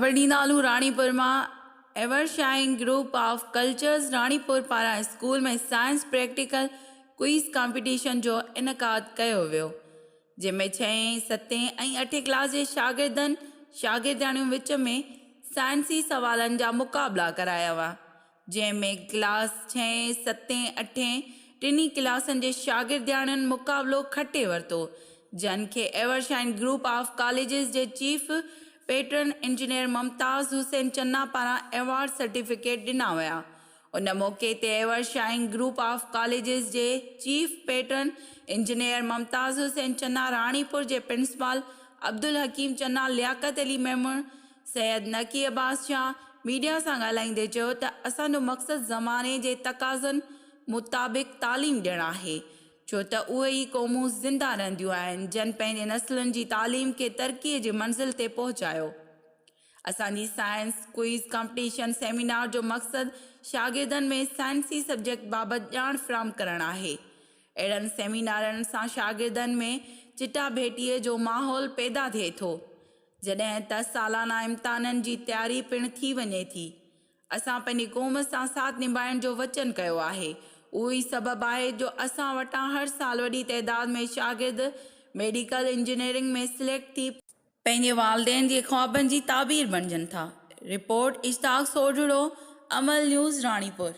خبر ڏيندا هلون راڻيپور مان Evershine group of cultures Ranipur پاران school ۾ science practical quiz competition جو انعقاد ڪيو ويو جنهن ۾ ڇهين، ستين ۽ اٺين ڪلاس جي شاگردن شاگردياڻيون وچ ۾ سائنسي سوالن جا مقابلا ڪرايا ويا جنهن ۾ ڪلاس ڇهين، ستين، اٺين ٽنهي ڪلاسن جي شاگردياڻين مقابلو کٽي ورتو، جن کي ايورشائن گروپ آف ڪاليجز جي chief patron engineer Mumtaz Hussain Channa پاران ايوارڊ سرٽيفڪيٽ ڏنا ويا. ان موقعي تي ايورشائن گروپ آف ڪاليجز جي chief patron engineer Mumtaz Hussain Channa, Ranipur جي پرنسپال عبدالحڪيم چنا، لياقت علي ميمڻ، سيد نقي عباس شاهه ميڊيا سان ڳالهائيندي چيو ته اسان جو مقصد زماني جي تقاضن مطابق تعليم ڏيڻ آهي ڇو ته اهي ئي قومون زنده رهنديون آهن جن پنهنجي نسلن جي تعليم کي ترقي جي منزل تي پهچايو. اسان جي سائنس ڪوئز ڪمپٽيشن سيمينار جو مقصد شاگردن ۾ سائنسي سبجيڪٽ بابت ڄاڻ فراهم ڪرڻ آهي. اهڙن سيمينارن سان شاگردن ۾ چٽاڀيٽي جو ماحول پيدا ٿئي ٿو. جڏهن ته سالانه امتحانن جي تياري پڻ ٿي وڃي ٿي. اسان پنهنجي قوم سان ساٿ نڀائڻ جو وچن ڪيو آهي. اهو ئي سبب آهي جو اسان وٽان هر سال وڏي تعداد ۾ شاگرد ميڊيڪل انجنيئرنگ ۾ سليڪٽ ٿي پنهنجي والدين جي خوابن جي تعبير بڻجن ٿا. Report, اشتاق Sodhro, Amil news, Ranipur.